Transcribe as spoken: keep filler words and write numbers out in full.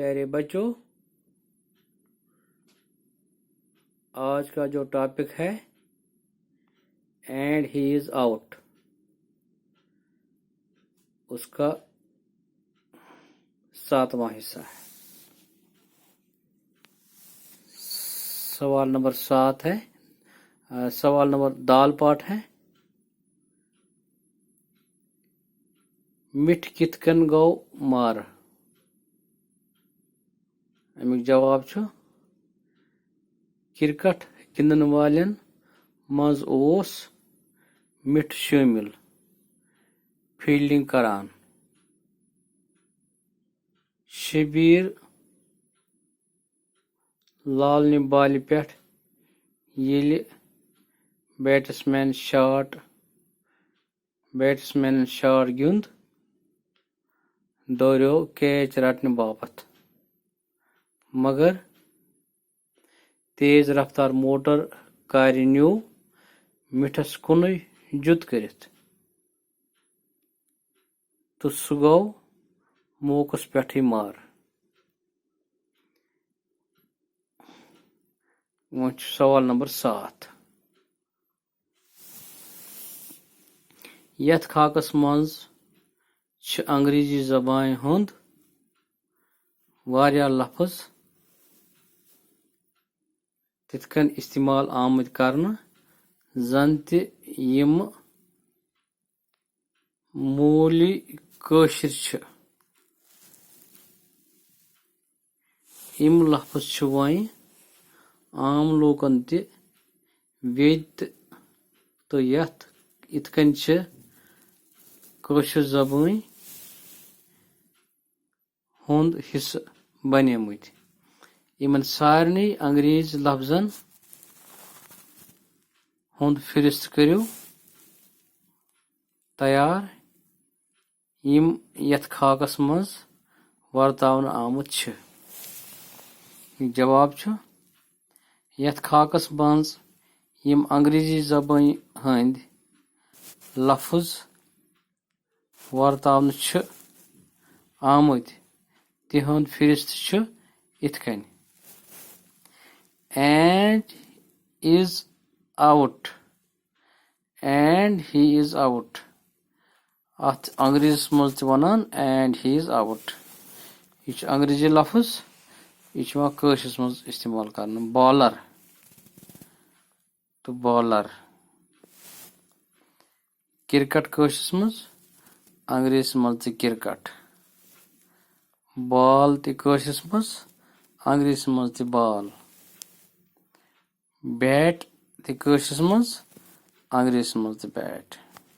پیارے بچوں، آج کا جو ٹاپک ہے اینڈ ہی از آؤٹ، اس کا ساتواں حصہ ہے۔ سوال نمبر سات ہے، آ، سوال نمبر دال پاٹ ہے، مِٹھ کِتھ کٔنۍ گوٚو مارٕ؟ اَمیُک جواب چھُ، کرکٹ گِنٛدَن والٮ۪ن منٛز اوس مِٹھ شٲمِل، فیلڈنگ کران۔ شبیر لالنہِ بالہِ پٮ۪ٹھ ییٚلہِ بیٹسمین شاٹ، بیٹسمینن شاٹ گیُنٛد، دوریو کیچ رٹنہٕ باپتھ، مگر تیز رفتار موٹر کارِ نیوٗ مِٹھس کُنُے جُت کٔرِتھ تہٕ سُہ گوٚو موقعس پٮ۪ٹھٕے مارٕ۔ وۄنۍ چھُ سوال نمبر سَتھ۔ یَتھ خاکس منٛز چھِ انگریزی زبانہِ ہُنٛد واریاہ لفظ تِتھ کٔنۍ استعمال آمٕتۍ کرنہٕ، زن تہِ یِم موٗلی کٲشِر چھِ۔ یِم لفظ چھِ وۄنۍ عام لوٗکن تہِ ویدِ تہٕ، تہٕ یتھ، یِتھ کٔنۍ چھِ کٲشِر زبٲنۍ ہُنٛد حصہٕ بنیمٕتۍ۔ یِمن سارنٕے انگریز لفظن ہُنٛد فہرست کٔرِو تیار، یِم یتھ خاکس منٛز ورتاونہٕ آمٕتۍ چھِ۔ جواب چھُ، یتھ خاکس منٛز یِم انگریزی زبٲنۍ ہٕنٛدۍ لفظ ورتاونہٕ چھِ آمٕتۍ، تِہُنٛد فہرست چھُ یِتھ کٔنۍ: and is out، and he is out۔ اَتھ چھِ انگریزیس منٛز تہِ وَنان and he is out۔ یہِ چھُ انگریزی لفظ، یہِ چھُ یِوان کٲشرِس منٛز استعمال کرنہٕ، بالر تہٕ بالر۔ کرکٹ کٲشرِس منٛز، انگریزیس منٛز تہِ کرکٹ۔ بال تہِ کٲشرِس منٛز، انگریزیس منٛز تہِ بال۔ بیٹ تہِ کٲشرِس منٛز، انگریزیس منٛز تہِ بیٹ۔